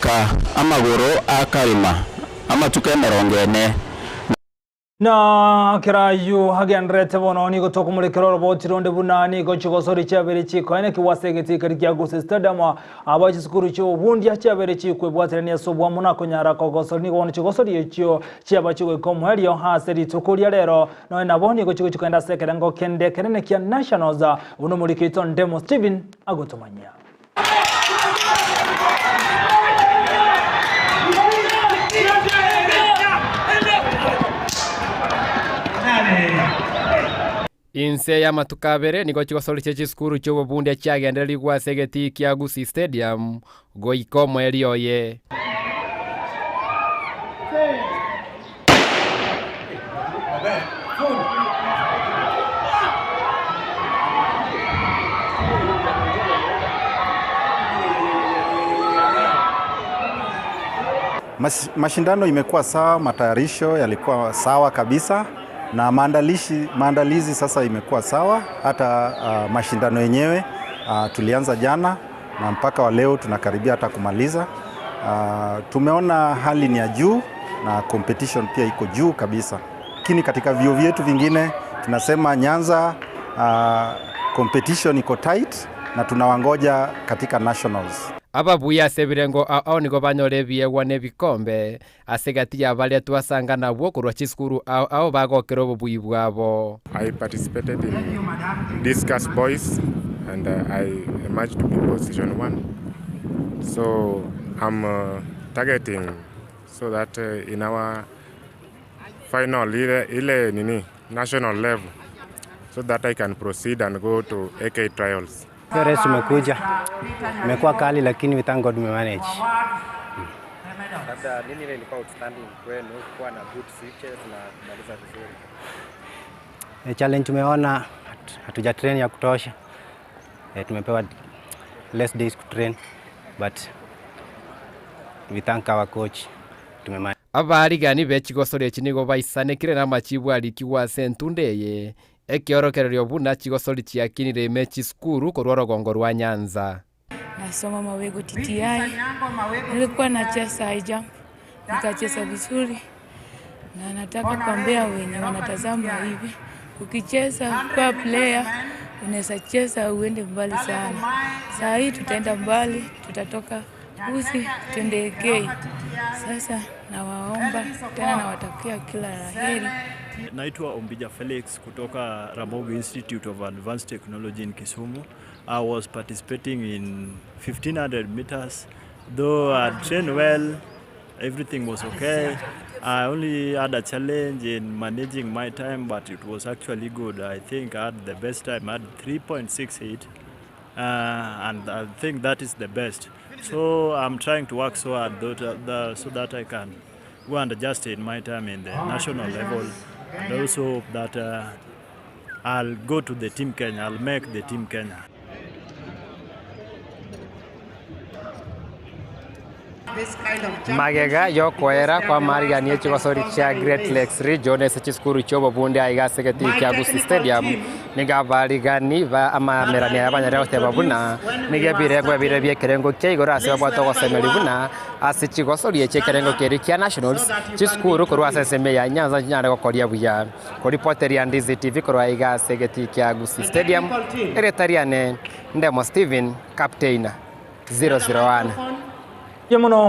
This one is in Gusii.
Ka amagoro akarima amatuko emerongo ene. Na kera ayio agendererete bono nigo tokomorekera oroboti ronde buna nigo chigosori chiabeire chikoenekigwa ase egetii keria kia Gusii Stadium. Aba chisukuru chi'obobundia chiabeire chikwebwaterania ase oboamo na konyara kogosori nigo bono chigosori echio chiaba chigoika omoerio ase rituko ria rero nonya nabo nigo chigochia kogenda ase ekerengo kende ekenene kia Nationals buna omoriki oito Ndemo Stephen agotomanyia. Inse y'amatuko abere nigo chigosori chie chisukuru chi'obobundia chiagendererigwe ase egetii kia Gusii Stadium goika omoerio oye. Mashindano imekuwa sawa, matayarisho yalikuwa sawa kabisa na maandalishi, maandalizi sasa imekuwa sawa. Hata uh, mashindano yenyewe uh, tulianza jana na mpaka wa leo tunakaribia hata kumaliza. Uh, tumeona hali ni ya juu na competition pia iko juu kabisa, lakini katika vyuo vyetu vingine tunasema Nyanza uh, competition iko tight na tunawangoja katika nationals. Ababuya ase ebirengo ao ao nigo banyore ebiegwa na ebikombe, ase egati ya baria twasanga nabwo korwa chisukuru ao ao bagokera obobui bwabo. I participated in discus boys and I emerged to be position one. So I'm targeting so that in our final ile, ile nini national level so that I can proceed and go to AK trials. Hiyo race tumekuja imekuwa kali, lakini we thank God we manage. Labda nini ile ilikuwa outstanding kwenu kuwa na good switches na kumaliza vizuri? E, challenge tumeona hatuja train ya kutosha. E, tumepewa less days ku train but we thank our coach tumemanage. Abaarigani be chigosori echi nigo baisanekire namachibu arikigwe ase entunda eye, ekeorokererio buna chigosori chiakinire ime chisukuru korwa orogongo rwa Nyanza. Nasoma Mawego TTI. Nilikuwa nacheza high jump, nikacheza vizuri, na nataka kuambia wenye wanatazama hivi, ukicheza kwa player unaweza cheza uende mbali sana. Saa hii tutaenda mbali, tutatoka Gusii twende AK. Sasa nawaomba tena, nawatakia kila la heri. Naitwa Ombija Felix kutoka Ramogi Institute of Advanced Technology in Kisumu. I was participating in 1500 meters. Though I trained well, everything was okay. I only had a challenge in managing my time, but it was actually good. I think I had the best time. I had 3.68, and I think that is the best. So I'm trying to work so hard though, so that I can go and adjust in my time in the national level, and also hope that I'll go to the Team Kenya, I'll make the Team Kenya. Magega y'okoera kw'amarigani y'echigosori chia Great Lakes Region ase chisukuru chi'obobunde aiga ase egetii kia Gusii Stadium nigo abarigani ba amamerani aya banyare goteba buna nigo ebirengo ebire bi'ekerengo kia igoro ase babwate ogosemeria buna ase chigosori echi ekerengo keria kia Nationals chisukuru korwa ase ensemo ya Nyanza nchinyare gokoria buya. Koripoteria Ndizi TV korwa aiga ase egetii kia Gusii Stadium, erieta riane Ndemo Stephen, Captain 001. Mbuya mono.